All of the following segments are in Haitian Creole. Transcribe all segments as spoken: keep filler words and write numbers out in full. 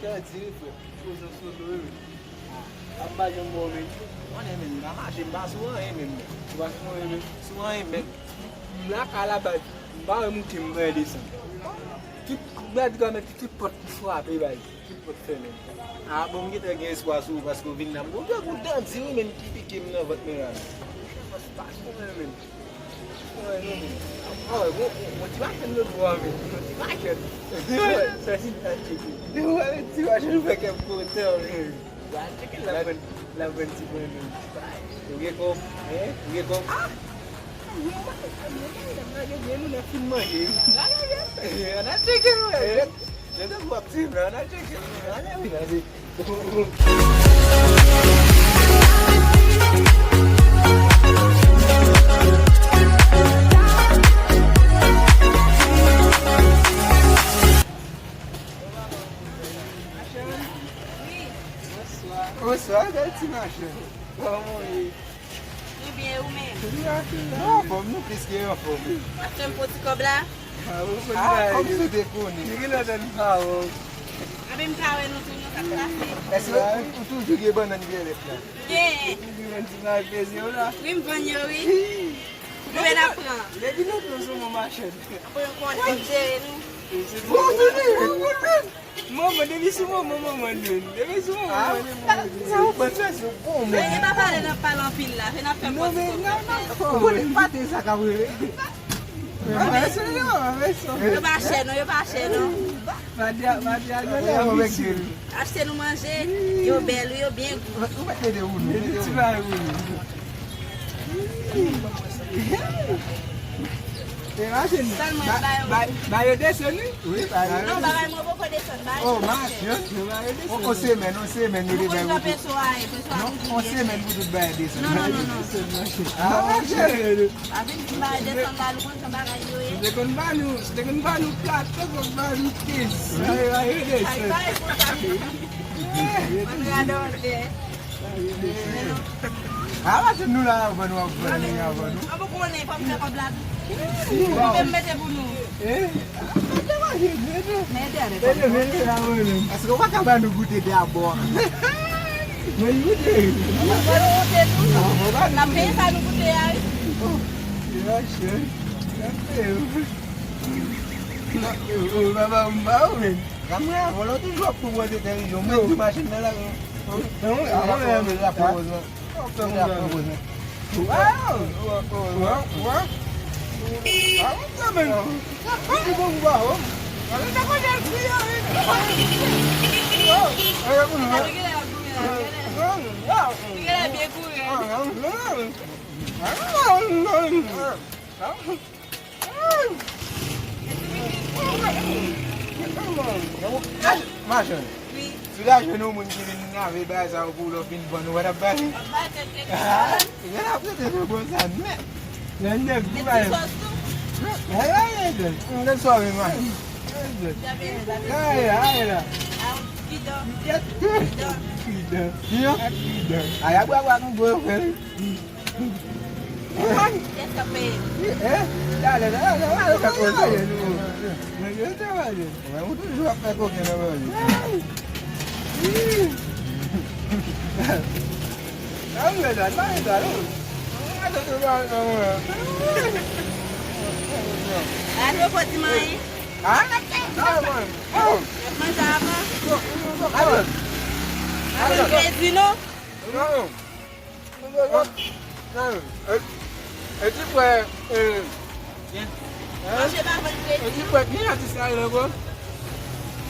Sa di wi, frè. Poze sou do wi. A, m pa janm wè w menm. Konnen menm, m pa mache, m pa sou anyen menm. Ou pa sou anyen menm? Sou anyen menm. M lakay la baz, m pa wè moute, m pa wè desann. Tout, m ta di kòmè tout pòt ki frape baz. Tout pòt fèmen. A bon, m gentan gen espwa sou ou paske w vin la. M gon gwo dandi wi menm ki pike m nan vant mwen la. Fòs pa sou mwen menm. Mwen menm. A, gon, gon, gon ti machann lòt bò a menm. Gon ti machann. Sa se nan tcheke. Ou wè ti machann fè kè m kontan menm. Al tcheke l ap vann, l ap vann ti pwen menm. Ou gen kòb? Hein? Ou gen kòb? A! Mwen, mwen, mwen, mwen, lage byen nou nan fin manje. Lage byen. Ann al tcheke l, wè. Jan tankou w ap suiv la, ann al tcheke l. Ann al, wi, ann al. Wi. Bonswa. Bonswa, bèl ti machann. Kòman w ye? Mwen byen, ou menm? Nou anfòm, nou plis ke anfòm. Pase m pote kòb la. A, ou konn bagay yo. Kòm si w te konnen. Depi lontan m pa wè w. Anben m pa wè nou tou, non, sa k pase? Èske ou, ou toujou gen bannann vyolèt la? Gen. Ou gen yon ti malpezi w la? Wi, m vann yo, wi. Konbyen n ap pran? Depi lontan w se yon machann. Apre yon konn ap jere nou. Bon, bon, bon, bon. Manman, depi sou manman, manman nou. Depi sou manman, manman nou. Sa ou ban sa se bon. Men e pa pale n ap pale anpil la, se n ap fè pòz kòb la. Ou konnen m pa te sa k ap rele. Yo pa chè non, yo pa chè non. Madia, Madia, yo lè anbisye. Achte nou manje, yo bèl wi, yo byen gou. Ou mèt mete ou nou, mete ti bagay ou nou. E machann, ba yo desann wi. Wi, ba yo desann. Non, bagay mwen poko desann, bagay mwen chè. On semèn, on semèn yo te bay. Ou konn jan peso a ye, peso a toujou byen chè. Non, on semèn pou tout bagay desann. Non, non, non, non. A, machann. Pa vin di m bagay desann la, nou konn jan bagay yo ye. Si te konn ba nou, si te konn ba nou plato, konn ba nou kez. Ay, ay, ay, ay. Ay, pa responsab. Mwen gade w lè. A, pa di nou la, avan nou ap vann li avan nou. An pou konnen, fò m fè kòb la tou. Mwen menm mete pou nou. Eh? Mete manje, mete. Mete avèk kòb. Mete, mete la, mwen menm. Paske w pa ka ba nou goute dabò. Mwen goute. Mwen goute tou. N ap peye sa nou goute a, wi. Oh, yo, chè. N ap peye. N ap peye. Oh, papa, m ba ou, men. Gade mwen avan, lè w toujou ap pran mwen de tèlevizyon, mwen di machin nan la. Non, avan, mwen la pran mwen. Fè mwen la pran mwen. Waw! Waw, waw, waw. A, mwen kanmenm. Mwen di bon, waw. Ale ta konn al kriye, wi. Waw. Gade pou nou. Gade, gade, gade. Gade, gade. Machann, si w ta jwenn yon moun ki vin lave bagay sa yo pou ou lè w fin vann, ou pa t ap ba li? Gade ap rete nan bon sa nèt. Nan nèt, pou bagay. Gade, gade, gade. Gade swa men machann. Gade la, gade la. Kidan. Kidan. Kidan. Ay, a bwa bwa nou bwè frè. Kiyès k ap peye? Eh? Talè, talè, talè, talè, talè, nou. Mwen, yo travay. Mwen, ou toujou ap fè koken nan manje. Ay! Ay, mwen, la, la, la, la. Mwen, la, la, la, la. A, nou pòt di manyen. A, la, la, la, la. N ap manje avan. Avan. Avan, kredi, non? Non. E, e ti frè, e, manje pa vann kredi. E ti frè, ki atis la ye ankò?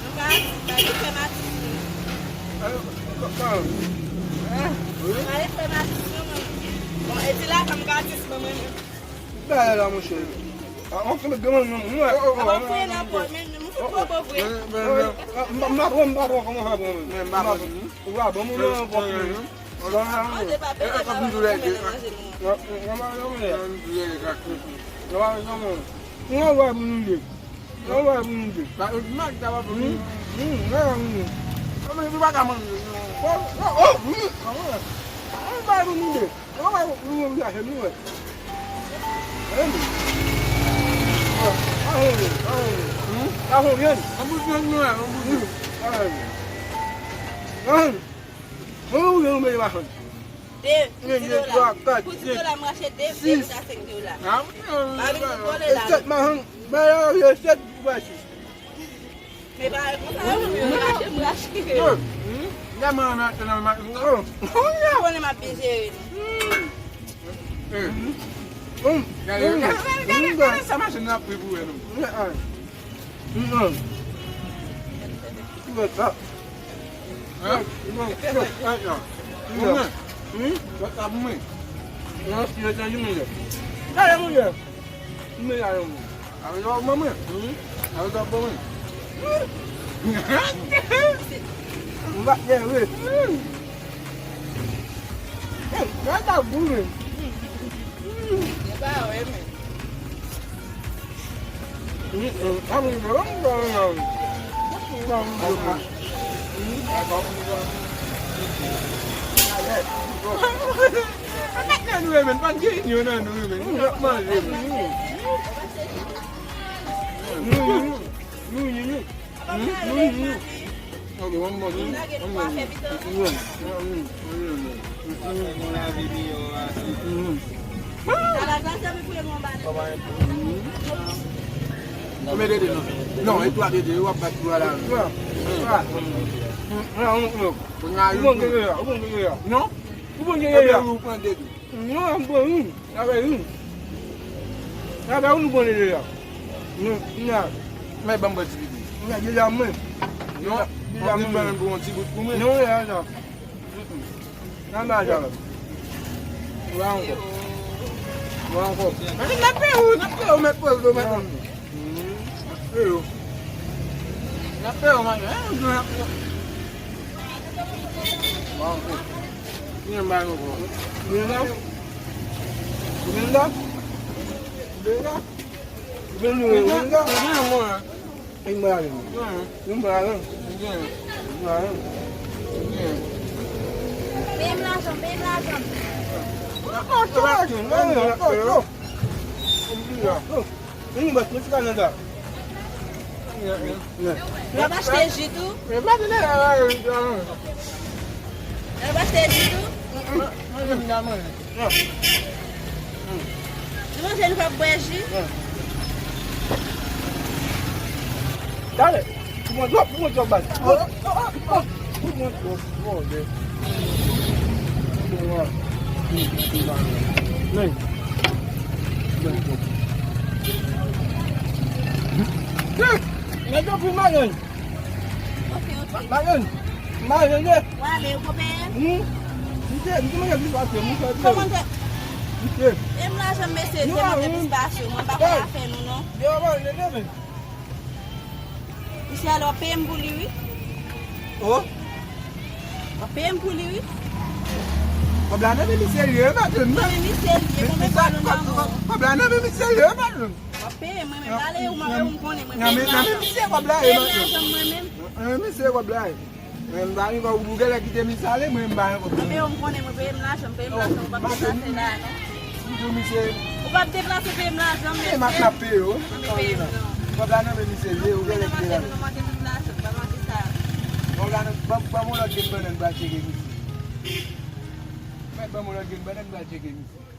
Nou pa atis, pa gen frè m atis, non. E, kòman? E? Pa gen frè m atis, non, mwen. Bon, e ti la, sa m ka atis, mwen, mwen menm. Bagay la, monchè. A, on fè granmoun, non, mwen. Avan fouye nan pòch, men nou fout poko vre. M pa pran, m pa pran, kòman sa pran, men? Men m pa pran. Ou pa bon moun nan pòch mwen. Ou pa bon moun nan pòch mwen. Ou pa bon moun nan. Ou pa bon moun nan. Ou pa bon moun nan. Ou pa bon moun nan. Ou pa bon moun nan. An bout vyann nou wè, an bout vyann. Mwen ou gen ou mete machann. De, pou di dola. Pou di dola, m rache de, de pou ta senk dola. Pa vin pou vòlè la. E sèt machann, ba yo sèt pou pase. Men pa konsa yo, m rache, m rache. Lè mwen rantre nan machin nan. Ou konnen m ap byen jere li. Gade, gade, gade, gade sa machin nan ap pri pou wè non. Ki wè sa? Hein? Mwen. Mwen. Mwen. Mwen. Gade mwen. Mwen. Avè zòt ban mwen. Avè zòt ban mwen. M pa t gen vre. Gade sa gou men. E pa wè men. Ann nou renmen, pa n gen inyon nan nou renmen, nou ap manje. Nou, nou, nou, nou, nou, nou, nou, nou. Ok, one more, one more. Konbyen dede non? Non, e twa dede, w ap bat pou ala. Ou konn gen dede a, ou konn gen dede a. Non? Ou konn gen dede a. Ou pran dede. Non, m pran youn. Avè youn. Avè youn, ou pran dede a. Non, nan. Men ban m pran ti pipi. Nan, dede a mwen. Non, dede a mwen. Ban m pran yon ti bout pou mwen. Non, ya, ya. Nan ba sa la. Ou la ankò. Ou la ankò. Mèt, n ap peye ou, n ap peye ou, mèt pwèl do, mèt. N ap peye ou. N ap peye ou, mèt. Hein, n ap peye ou. Ou la ankò. Ou la ankò. Ou la ankò. Ou la ankò. Ou la ankò. Ou la ankò. Ou la ankò. Vin mwen avè m. Vin mwen avè m. Vin mwen avè m. Peye m lajan, peye m lajan. Vin mwen avè m. Vin mwen avè m. Vin mwen avè m. N ap achte ji tou? N ap achte ji tou? Nou manje, nou p ap bwè ji? Talè, pou mwen dwòp, pou mwen dwòp baz. Pou mwen dwòp, pou mwen dwòp. Men. Men. Nèg yo pou marenn. Marenn. Marenn, ye. Wa, men yo ko peye m? Hmm? M te, m te manje plis pase, m fè pye. Kòman te? M te. E m lajan mesye, te manje plis pase, mwen pa konn afè nou, non. Yo, manje, men. Misye, alò, peye m pou li, wi. Oh? W ap peye m pou li, wi. Kòb la nan men misye li ye, madanm. Nan men misye li ye, konbyen kòb nou nan men w? Kòb la nan men misye li ye, madanm. W ap peye mwen menm, ale ou mwen, ou m konnen mwen peye m lajan. Nan men misye kòb la ye, madanm. Peye m lajan mwen menm. Nan men misye kòb la ye. Mwen m pa gen kòb, ou genlè kite misye ale, mwen m pa gen kòb. Anben ou m konnen mwen peye m lajan, peye m lajan, ou p ap deplase la, non. M di misye. Ou p ap deplase, peye m lajan, mesye. E m ap, m ap peye w. Anben peye m, non. Kòb la nan men misye li ye, ou genlè kite l ale. Mwen nan mache, mwen manke tout lajan, m pa manke sa. Kòb la nan, ban, ban m yon lòt grenn bannann m pral tcheke misye. Mèt ban m yon lòt grenn bannann m pral tcheke misye.